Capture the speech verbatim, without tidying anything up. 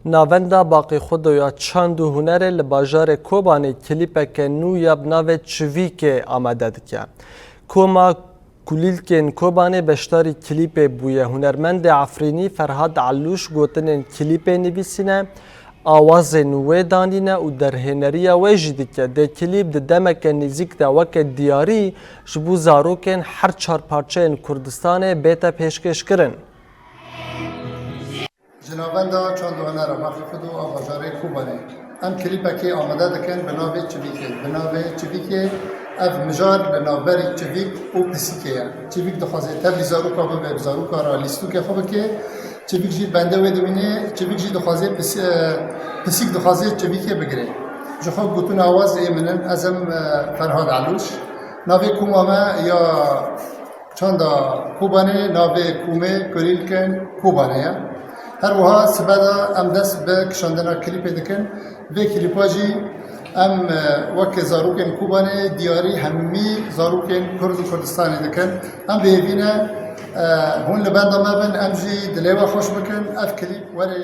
Navenda Baqî Xudo ya Çand û Hunerê li bajarê Kobanê klîpeke nû ya bi navê Çivîkê amade dike. Koma Kulîlkên Kobanê beşdarî klîpê bûye. Hunermendê Efrînî Ferhad Elûş gotinên klîpê nivîsîne, awazên wê danîne û derhêneriya wê jî dike. Dê klîp di demeke nêzîk de weke diyarî ji bo zarokên her çar parçeyên Kurdistanê bête pêşkêşkirin. Ji Navenda Çand û Hunera Baqî Xudo a bajarê Kobanê. Em klîpekê amade dikin bi navê Çivîkê. Bi navê Çivîkê, ev mijar li navberî Çivîk û Pisîkê ye. Çivîk dixwaze tevlî zaroka bibe, bi zaroka re lîstokê xwe bike. Çivîk jî bende wê dimîne, Çivîk jî dixwaze pis-, e, Pisîk dixwaze Çivîkê bigire. Ji xwe gotin awaz ê min in, ez im, e, Ferhad Elûş. Navê koma me ya Çanda Kobanê navê komê Kulîlkên Kobanê ye. Her wiha sibe de em dest bi kişandina klîpê dikin. Vê klîpa jî em, e, weke zarokên Kobanê diyarî hemî zarokên Kurd û Kurdistanê dikin. Em bi hêvî ne, e, hûn li benda me bin, em jî dilê we xweş bikin. Ev klîp were